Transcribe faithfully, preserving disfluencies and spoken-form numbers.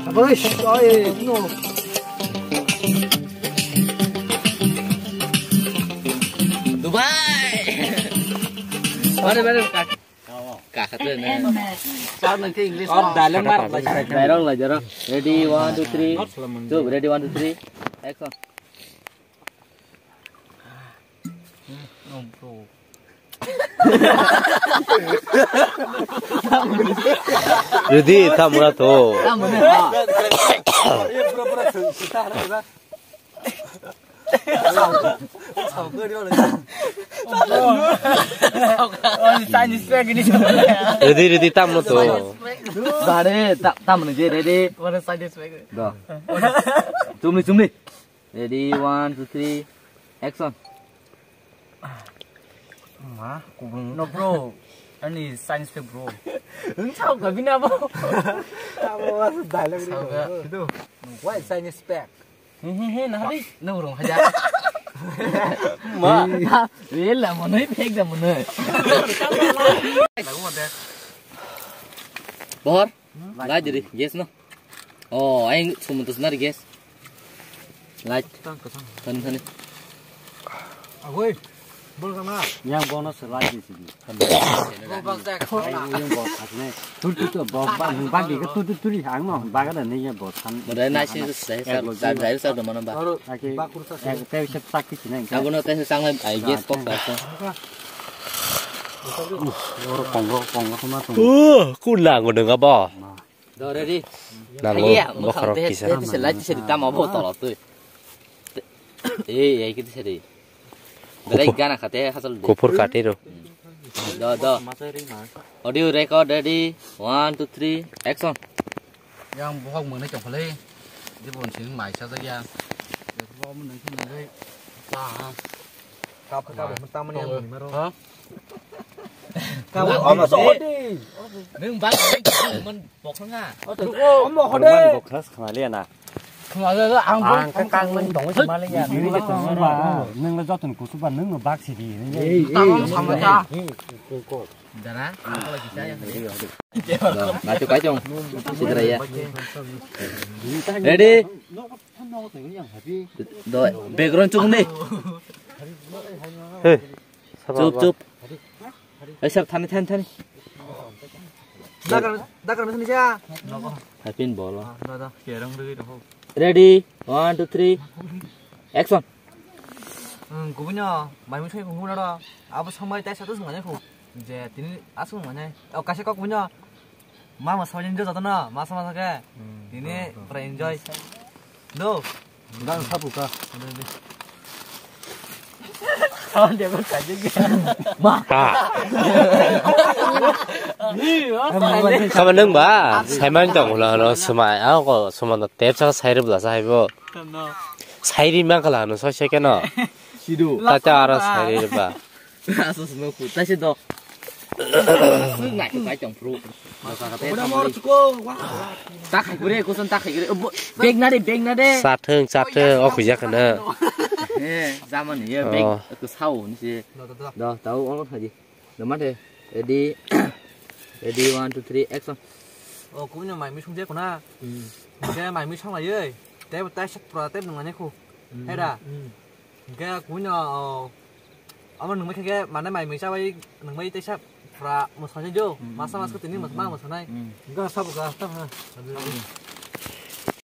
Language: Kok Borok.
Aboy, ay, no. Dubai. Mana, mana, kak. Kakhat le na. Sir, nang ke English. Or dialogue mar. Dialogue la jaro. Ready, one, two, three. Chup, ready, one, two, three. Action. Ready, tamura to. Ready, ready, tamura to. Bare, ta-, tamura je, ready. Do. Chumli, chumli. Ready, one, two, three, action. Ma, kubun. No, bro. Ani science te, bro. Sao ka bina, bro. Abo was dialogue ni, bro. Why science spec? He, he, he, na, hari. No, bro, haja. Ma. Wela, monoi, pek da, monoi. Lagu mate. Bohor. Lai diri, yes no? Oh, ayang sumun tus nari, yes. Lai. Thani, thani. Agoi. Bol kana. Yang bono se lai diri. Bol bak jak. Ayang uyung bol khasne. Tur tur tur bol bak bak di tur tur turi hang no. Bak ada ni ya bol khan. Modai nai si sai sar dai sar do mano ba. Aki. Bak kursa se. Ek tei se tak ki sinai. Abono tei sang lai ai gas kok sa. Oro kongro kongro ma tung. Uh, kula ngo deng abo. Do ready. Nango. Iya, bokhorok kisa. Tete se lai tise di tamo bo tolo tui. Eh, eh, kiti se di. Berai gana khate hasal di. Kuphur kati ro. Do, do. Audio record ready. One, two, three, action. Yang bohok mwnai tongkhalai. Jibon sini mai sa ya. Bohok mwnai sini. Kap kap tamani yang mwnai maro. Ha? Kap. Nwng bak man bokhang a. Omo hode. Bokhas khamali ana. Khamali ang ang ka kang man dong khamali ya. Nwng le joton kusuba nwng bak sidi. Tamo samata. Dara, ang kala kisa ya. Ngachu kai chong. Sidra ya. Ready? Do, background chung ni. Hey, chup, chup. Hey, sir, thani, thani, thani. Dakar, dakar, mesen siya. Hapin bolo. Da, da, kerang dulu itu. Ready, one, two, three, action. Kubunyo, mai musai kubunyo do. Abo samai tai satu sungane ku. Je tini asung mane. O kaisa kok kubunyo. Ma ma sojin jo jotono, ma sama sake. Tini pura enjoy. Do. Dang sapu ka. Sawan dia kok kaji. Ma. Ka. Sama nung ba, saiman tong ulo no semai. Ako semana tep sa sairi bla saibo. Sairi mangkala no soi sekeno. Sidu. Tata ara sairi ba. Asus no ku, taisi do. Asus nai kai tong pro. Udah mau cukup. Ta khai kure, kusun ta khai kure. Bag na de, bag na de. Satheng, satheng, oh kuya kana. Eh, zaman ya bag ku sao ni si. Do, tau ong thaji. Do mate. Ready. Ready, one, two, three, action. Oh, kunya mai mi sung je kuna. Ke mai mi sung lai. Te ta sak pro te nang ne ku. Heda. Hingke kuino, o, amo nungbai khe mane mai mui chabai nungbai teisa pura mwsai jo, masa mas ko tini mwsai ma mwsai nai. Hingke sabo ka ta ha.